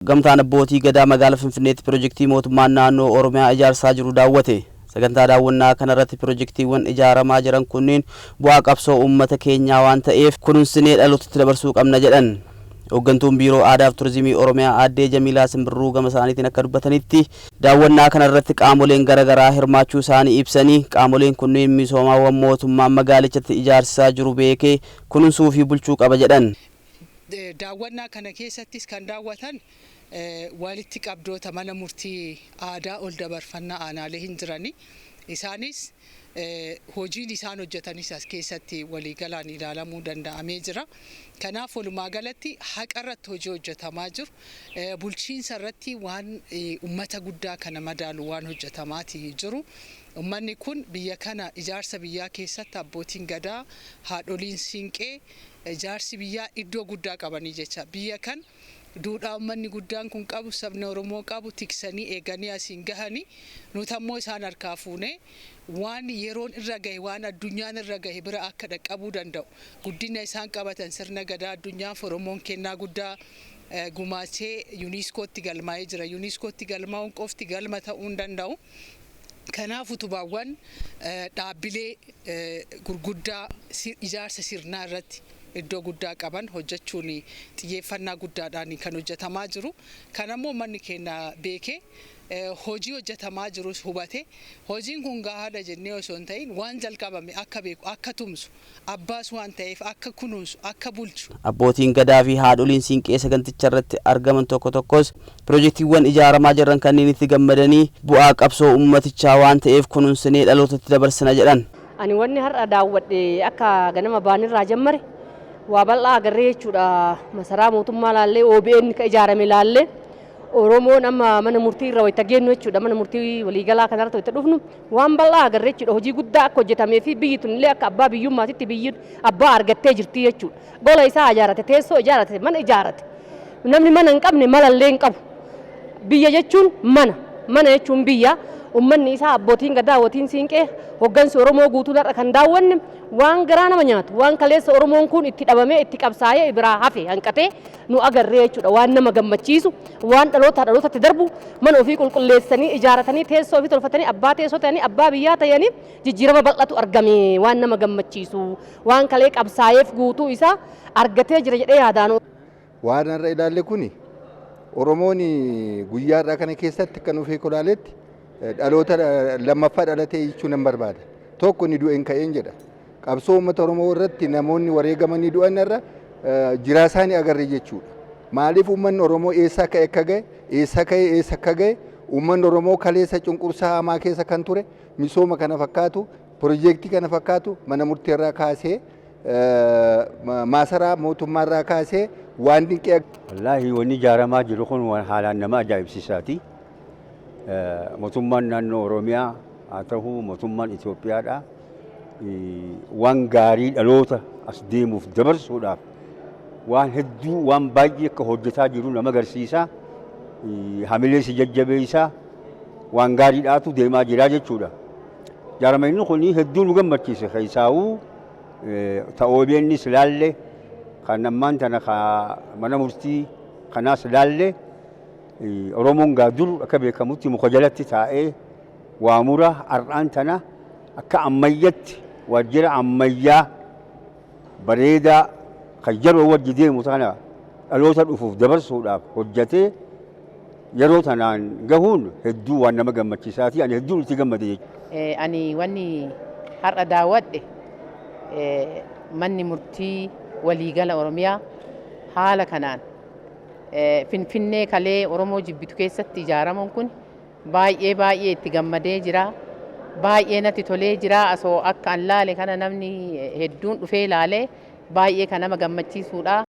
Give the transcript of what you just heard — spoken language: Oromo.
Gamtaan abbootii gadaa magaalaa Finfinneetti pirojektii mootummaan naannoo Oromiyaa ijaarsaa jiru daawwate. Sagantaa daawwannaa kanarratti pirojektiiwwan ijaaramaa jiran kunneen bu'aa qabsoo uummata keenyaa waan ta'eef kunuunsinee dhalootatti dabarsuu qabna jedhan. Hooggantuun Biiroo Aadaa fi Turizimii Oromiyaa Aaddee Jamiilaa Simbirruu gama isaaniitiin akka dubbatanitti, daawwannaa kanarratti qaamoleen garaagaraa hirmaachuu isaanii ibsanii, qaamoleen kunneen misoomaawwan mootummaan magaalichatti ijaarsisaa jiru beekee kunuunsuu fi bulchuu qaba jedhan. Daawwannaa kana keessattis kan daawwatan walitti qabdoota mana murtii aadaa ol dabarfannaa aanaalee hin jirani. Isaanis hojiin isaan hojjetanis as keessatti waliigalaan ilaalamuu danda'amee jira. Kanaaf walumaa galatti haqa irratti hojii hojjetamaa jiru, bulchiinsa irratti waan uummata guddaa kana madaalu waan hojjetamaati jiru. Uummanni kun biyya kana ijaarsa biyyaa keessatti abbootiin gadaa, haadholiin siinqee ijaarsi biyyaa iddoo guddaa qabanii jecha, biyya kan duudhaa uummanni guddaan kun qabu, sabni Oromoo qabu tiksanii eeganii asiin gahanii, nuti ammoo isaan harkaa fuunee waan yeroon irra gahe, waan addunyaan irra gahe bira akka dhaqqabuu danda'u, guddina isaan qabatan sirna gadaa addunyaaf Oromoon kennaa guddaa gumaachee yuuniskootti galmaa'ee jira. Yuuniskootti galmaa'uun qofti galma ta'uu hin danda'u. Kanaaf utubaawwan dhaabbilee gurguddaa ijaarsa sirnaa irratti iddoo guddaa qaban hojjechuun xiyyeeffannaa guddaadhaan kan hojjetamaa jiru. Kanammoo manni keenya beekee, hojii hojjetamaa jirus hubate, hojiin kun gahaadha jennee osoo hin ta'in waan jalqabame akka beeku, akka tumsu, abbaas waan ta'eef akka kunuunsu, akka bulchu. Abbootiin gadaa fi haadholiin siinqee saganticha irratti argaman tokko tokkos pirojektiiwwan ijaaramaa jiran kanneen itti gammadanii bu'aa qabsoo uummatichaa waan ta'eef kunuunsinee dhalootatti dabarsina jedhan. Ani wanni har'a daawwadhe akka ganama baanirraa jammare waa bal'aa agarree jechuudha. Masaraa mootummaa laallee, OBN ka ijaarame laallee, Oromoon amma mana murtii irra wayita geennu jechuudha. Mana murtii waliigalaa kanarratti wayita dhufnu waan bal'aa agarree jechuudha. Hojii guddaa akka hojjetamee fi biyyi tun illee akka abbaa biyyummaatitti biyyi abbaa argattee jirti jechuudha. Gola isaa ijaarate, teessoo ijaarate, mana ijaarate. Namni mana hin qabne malallee hin qabu. Biyya jechuun mana, mana jechuun biyya. Uummanni isaa, abbootiin gadaa, abbootiin siinqee, hoggansi Oromoo guutuun har'a kan daawwanne waan garaa nama nyaatu, waan kaleessa Oromoon kun itti dhabamee, itti qabsaa'ee biraa hafe hanqatee nu agarree jechuudha. Waan nama gammachiisu, waan dhalootaa dhalootatti darbu, mana ofii qulqulleessanii ijaaratanii, teessoo ofii tolfatanii, abbaa teessoo ta'anii, abbaa biyyaa ta'anii, jijjiirama bal'atu argame, waan nama gammachiisu, waan kalee qabsaa'eef guutuu isaa argatee jira jedhee yaadaan. Waan har'a ilaalle kuni Oromoon guyyaa har'aa kana keessatti akka nuuf ilaaletti dhaloota lammaffaa dhalatee jechuu nan barbaada. Tokko ni du'een ka'een jedha. Qabsoo uummata Oromoo irratti namoonni wareegamanii du'an irra jiraa isaanii agarre jechuudha. Maaliif uummanni Oromoo eessaa ka'e akka ga'e, eessa ka'e eessa akka ga'e, uummanni Oromoo kaleessa cunqursaa hamaa keessa kan ture, misooma kana fakkaatu, pirojektii kana fakkaatu, mana murtii irraa kaasee, maasaraa mootummaa irraa kaasee waan dinqii. Wallaahi wanni ijaaramaa jiru kun waan haalaan nama ajaa'ibsiisaati. Mootummaan naannoo Oromiyaa haa ta'u, mootummaan Itoophiyaadha. Waan gaarii dhaloota as deemuuf dabarsuudhaaf waan hedduu, waan baay'ee akka hojjetaa jiru nama agarsiisa. Hamilee si jajjabeessa, waan gaariidhaatu deemaa jira jechuudha. Jaarameenni kun hedduu nu gammachiise, keessaawuu ta'OBNs laalle, kan ammaan tana mana murtii kanaas laalle. Oromoon gaa dur akka beekamutti muka jalatti taa'ee waa mura, har'aan tana akka ammayyatti waajjira ammayyaa bareedaa kan yeroo wajji deemu kana dhaloota dhufuuf dabarsuudhaaf hojjetee yeroo tanaan gahuun hedduu waan nama gammachiisaati. Ani hedduun itti gammade jechuudha. Ani wanni har'a daawwadhe manni murtii waliigala Oromiyaa haala kanaan Finfinnee kalee Oromoo jibbitu keessatti ijaaramuun kun baay'ee baay'ee itti gammadee jira. Baay'ee natti tolee jira. Asoo akka an laale kana namni hedduun dhufee laalee baay'ee kan nama gammachiisuudha.